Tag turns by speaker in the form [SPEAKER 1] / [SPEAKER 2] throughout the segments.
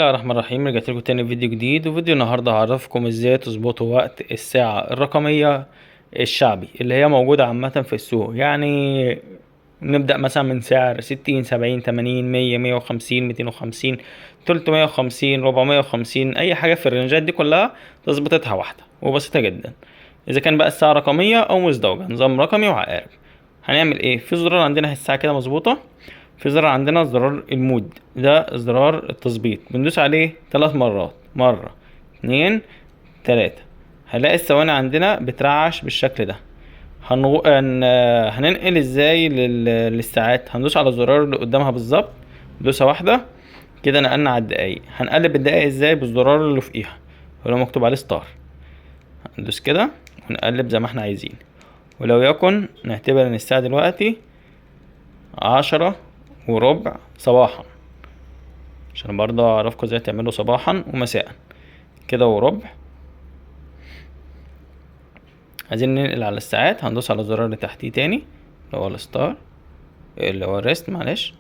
[SPEAKER 1] الله الرحمن الرحيم. رجعت لكم تاني فيديو جديد، وفيديو النهارده هعرفكم ازاي تظبطوا وقت الساعة الرقمية الشعبي اللي هي موجودة عامة في السوق. يعني نبدأ مثلا من سعر 60، 70، 80، 100، 150، 250، 350، 450، أي حاجة في الرنجات دي كلها تظبطتها واحدة وبسيطة جدا. إذا كان بقى الساعة رقمية أو مزدوجة، نظام رقمي وعقارب. هنعمل إيه؟ في زرار عندنا الساعة كده مظبوطة، في زرار عندنا زرار ال mode، ده زرار التظبيط، بندوس عليه 3 مرات، مرة، 2، 3. هنلاقي الثواني عندنا بترعش بالشكل ده. هننقل ازاي للساعات؟ هندوس على الزرار اللي قدامها بالظبط، دوسة واحدة كده نقلنا على الدقايق. هنقلب الدقايق ازاي؟ بالزرار اللي فوقيها اللي هو مكتوب عليه ستار، هندوس كده ونقلب زي ما احنا عايزين. ولو يكن نعتبر ان الساعة دلوقتي 10:15 صباحا، عشان برضه اعرفكم ازاي تعملوا صباحا ومساء كده وربع. عايزين ننقل على الساعات، هندوس على الزرار اللي تحتيه تاني اللي هو الستار، اللي هو الريست، معلش.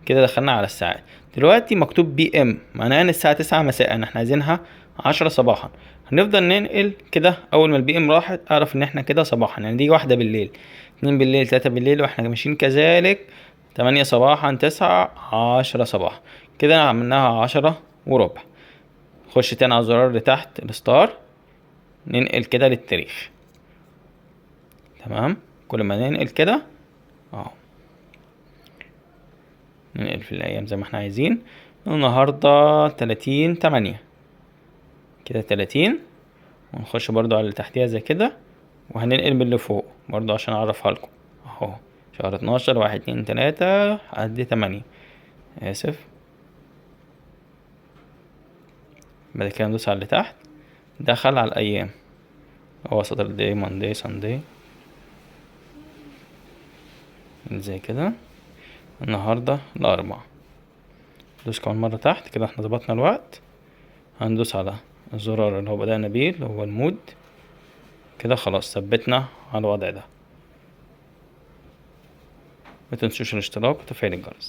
[SPEAKER 1] كده دخلنا على الساعات. دلوقتي مكتوب PM، معناها ان الساعة 9 مساء، احنا عايزينها 10 صباحا. هنفضل ننقل كده، اول ما ال PM راحت اعرف ان احنا كده صباحا، يعني دي 1 بالليل، 2 بالليل، 3 بالليل، واحنا ماشيين كذلك 8 صباحا، 9، 10 صباحا. كده عملناها 10:15. نخش تاني على الزرار اللي تحت الستار، ننقل كده للتاريخ. تمام، كل ما ننقل كده اهو ننقل في الايام زي ما احنا عايزين. النهارده 30/8 كده 30، ونخش برضو على اللي تحتيها زي كده، وهننقل من اللي فوق برضو عشان اعرفها لكم اهو. شهر 12، 1، 2، 3 لحد 8، اسف. بعد كده ندوس على اللي تحت، دخل على الايام، هو Saturday، Monday، Sunday زي كده. النهارده الاربعاء، ندوس كمان مرة تحت كده، احنا ظبطنا الوقت. هندوس على الزرار اللي هو بدأنا بيه اللي هو ال mode كده، خلاص ثبتنا على الوضع ده. ما تنسوش الاشتراك وتفعيل الجرس.